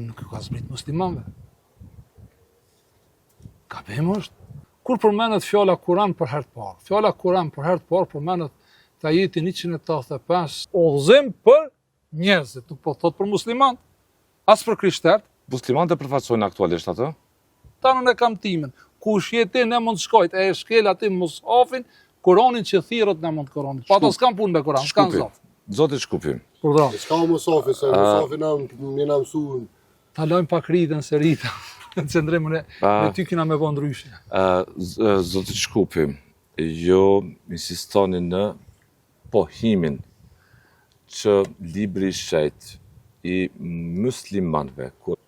Kurani nuk ju ka zbrit muslimanëve. Gabim është. Kur përmendet fjala Kuran për herë të parë? Fjala Kuran për herë të parë përmendet te ajeti 185, udhëzim për njerëzit, nuk po thot për musliman, as për krishterët. Muslimanët e përfaqësojnë aktualisht atë? Tani unë e kam timen. Kush je ti në emën të shkojt, e shkel aty mushafin, Kuranin që thirret në emën të Kuranit. Pa to s'kam punë me Kuran, s'kam zot. Zoti Shkupi. Urdhëro. S'ka mushafi, se mushafi na jena mësu. Ta lojmë pak ritën se rita. Në qëndrim me, me ty kina me bo ndryshe. Zoti Shkupi, ju insistoni në pohimin që libri i shenjtë i muslimanëve, kur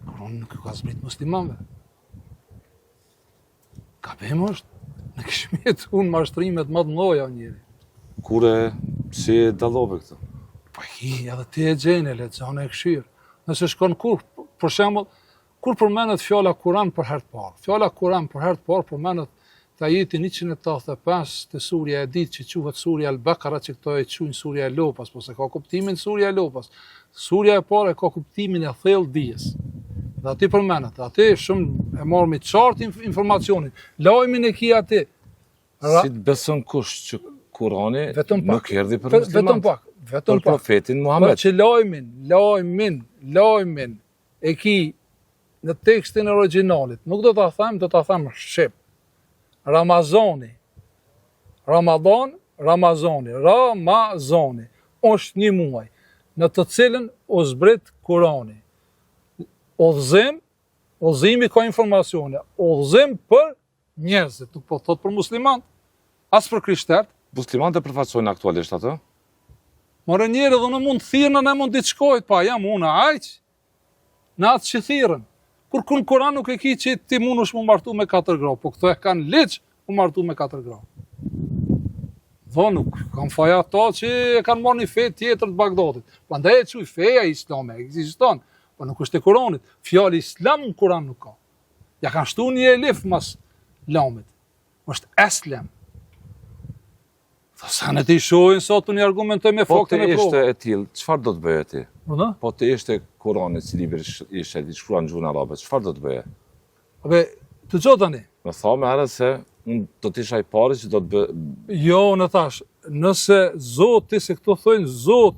Kurani nuk ju ka zbrit muslimanëve. Gabim është, ne kishim jetu në mashtrimet më të mëdha njeri. Kur e si e dallove këtë? Po hi, edhe ti e gjen e lexon e këshir. Nëse shkon kur, për shembull, kur përmendet fjala Kuran për herë të parë. Fjala Kuran për herë të parë përmendet te ajeti 185 te surja e dytë që quhet surja Al-Baqara që këto e quajnë surja e lopës, po s'e ka kuptimin surja e lopës. Surja e parë e ka kuptimin e thellë dijes. Dhe aty përmendet, aty shumë e marrë qartë informacionin. Lajmin e ki aty. Ra... Si të beson kush që Kurani nuk erdhi për muslimanët? Vetëm pak, vetëm pak. Për profetin Muhammed. Për që lajmin, lajmin, lajmin e ki në tekstin e origjinalit, nuk do ta them, do ta them shqip. Ramazani, Ramadan, Ramazani, Ramazani, është një muaj, në të cilën u zbrit Kurani. Udhëzim, udhëzimi ka informacione, udhëzim për njerëzit, nuk po thot për musliman, as për krishterët. Muslimanët e përfaqësojnë aktualisht atë? More njeri dhe unë mund të thirrna në emën diçkojt, pa jam unë aq, në atë që thirrën. Kur kun Kuran nuk e ki që ti mundesh mu martu me katër gra, po këto e kanë ligj mu martu me katër gra. Dhe nuk kam faj ato që e kanë marrë një fe tjetër të Bagdadit. Prandaj e quaj feja islame, ekziston, po nuk është e Kuranit. Fjalë islam në Kuran nuk ka. Ja kanë shtu një elif mas lamit. është eslem. Tha sa në të i shohin sot unë i argumentoj me po fakte me prova. Po të ishte e tillë, çfarë do të bëje ti? Po, po të ishte Kurani si libër i shenjtë i shkruar në gjuhën arabe, çfarë do të bëje? Abe, të gjë tani. Më tha më herët se unë do të isha i pari që do të bë... Jo, unë thash, nëse Zoti, se këto thojnë Zot...